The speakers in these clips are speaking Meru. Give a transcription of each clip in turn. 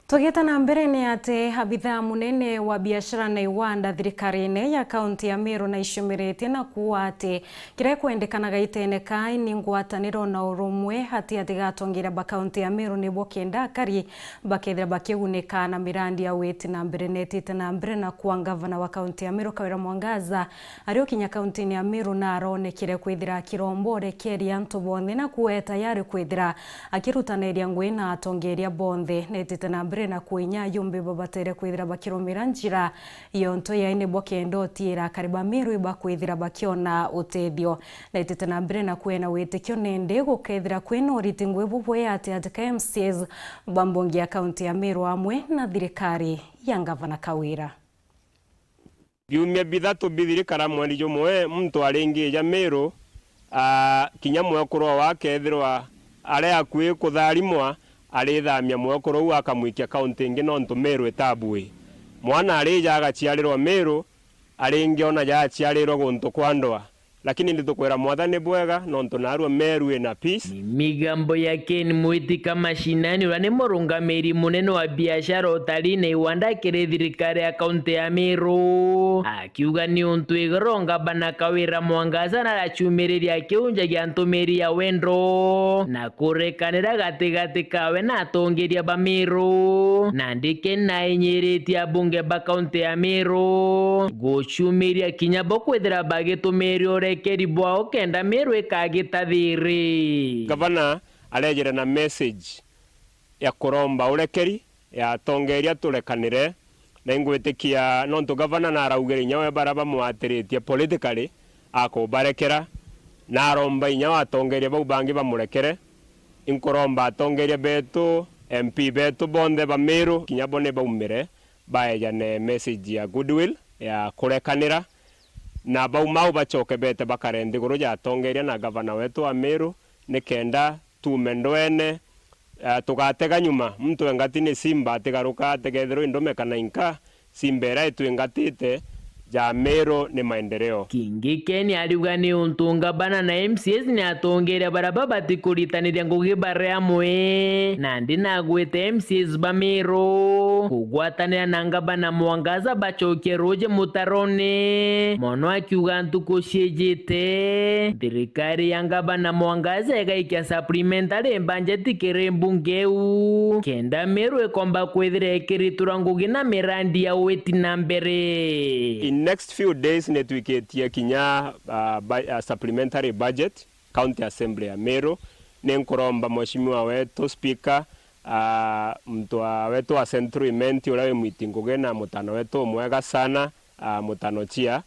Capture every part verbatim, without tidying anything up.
Tugiita na mbere, ni ati abithaa munene wa biashara na iwanda thirikarine ya kaunti ya Meru naicumiritie na kuuga ati kiria ikwendekanaga itene kai ni ngwataniro na urumwe ati ati ga atongeria ba kaunti ya Meru nibo kenda akari bakethira bakigunika na mirandi ya witi na mbere netite na mbere na kwa ngavana wa kaunti ya Meru Kawira Mwangaza ari ukinya kauntini ya Meru na aronekire kwithira akiromborekeria antu bonthe na kuwe tayari kwithira akirutaniria ngugi na atongeria bonthe. Netite na mbere na kwinya yumbi babatere kwithira bakirumira njira yonto yai nibo kenda utiira akari ba Meru ibakwithira bakiona utethio. Netite na mbere na kwena witikio nende gukethira kwina uriti ngugi bubwe ati ati ka M C As ba mbunge ya kaunti ya Meru amwe na thirikari ya ngavana Kawira. Biumia bithatu bithirikara mweri jumwe, muntu aringija Meru, aa, kinya mwekuru wawe akethirwa ari akui kutharimwa, arithamia mwekuru uu akamwikia kaunti ingi, nontu Meru itabui. Mwana arija agaciarirwa Meru, aringi ona jaaciarirwe guntu kwa ndwaa. Lakini nditukwira Mwathani bwega, nontu naarua Meru ina peace. Ni migambo ya Ken Mwiti Kamashinani, uria ni murungamiri munene wa biashara, utalii na iwanda kiri thirikari ya kaunti ya Meru, akiuga ni untu igoro ngavana Kawira Mwangaza naracumiriria akiunjagia ntumiri ya wendo na kurekanira gatigati kawe na atongeria ba Meru, nandi Ken nainyiritie abunge ba kaunti ya Meru gucumiria kinya bo kwithira bagitumiria urekeri bwao kenda Meru ikagita thiri. Gavana arejere na message ya kuromba urekeri, ya atongeria turekanire, na ingwitikia nontu gavana naraugire inya we baria bamwatiritie politically akubarekera, na aromba inya atongeria bau bangi bamurekere. Inkuromba atongeria betu, M P betu bonthe ba Meru, kinya bo ni baumire, baejane message ya goodwill, ya kurekanira, na bauma au bacoke bete bakare nthiguru ja atongeria na gavana wetu wa Meru, nikenda tuume ndwene, ah, tugatega nyuma. Muntu engati ni simba atigaruka ategethirwe indume kana inka, simba iria itwingatite ja Meru ni maendeleo. Kingi Ken ariuga ni untu ngavana na M C As ni atongeria baria babati kuritaniria ngugi bari amwe, nandi nagwite M C As ba Meru kugwatanira na ngavana Mwangaza bacokie ruuji mutarone, mono akiuga ntuku ciijite, thirikari ya ngavana Mwangaza igaikia supplementary budget kiri mbunge iu, kenda Meru ikomba kwithira ikiritura ngugi na mirandi ya witi na mbere. In next few days nitwikitie kinya, ah, bu-, ah, supplementary budget, County Assembly ya Meru. Ni nkuromba mheshimiwa wetu Speaker, ah, muntu wa, wetu wa Central Imenti uria wi mwiti ngugi na mutano wetu umwega sana, ah, mutano chia,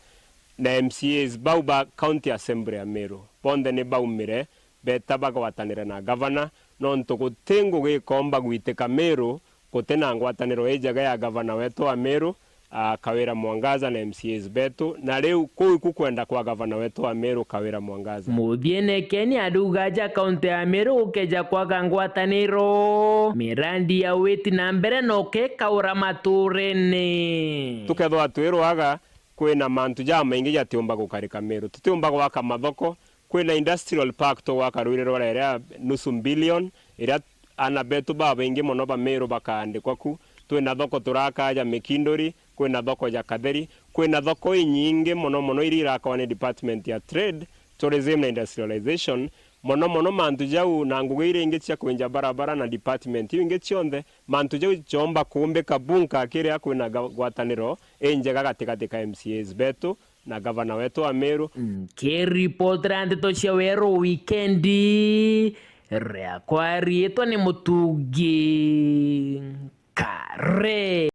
na M C As bau ba County Assembly ya Meru, bonthe ni baumire beta bagwatanire na gavana, nontu guti ngugi ikomba gwitika Meru guti na ngwataniro injega ya gavana wetu wa Meru, ah, Kawira Mwangaza na M C As betu, na riu kuu iku kwenda kwa gavana wetu wa Meru Kawira Mwangaza. Muthiene Ken ariuga aja kaunti ya Meru gukeja kwaga ngwataniro, mirandi ya witi na mbere no kekaura maturene. Tukethwa twirwaga kwina mantu jamaingi jatiumba gukarika Meru. Tutiumba gwaka mathoko, kwina industrial park tugwaka rwiri rwa Rere ya nusu billion, iria ana betu babaingi mono ba Meru bakaandikwa ku. Twina thoko turaka ja Mikinduri, kwina thoko ja Katheri, kwina thoko inyingi mono mono iria irakwa ni department ya trade, tourism na industrialization. Mono mono mantu jau na ngugi iria ingi cia kwinja barabara na department iu ingi cionthe, mantu jau joomba kuumbika bunker kiria kwina ga-, ngwataniro injega gatigati ka M C As betu na gavana wetu wa Meru. Nkiripotera ndeto cia Weru Wikendi, riakwa riitwa ni Mutungi Kare.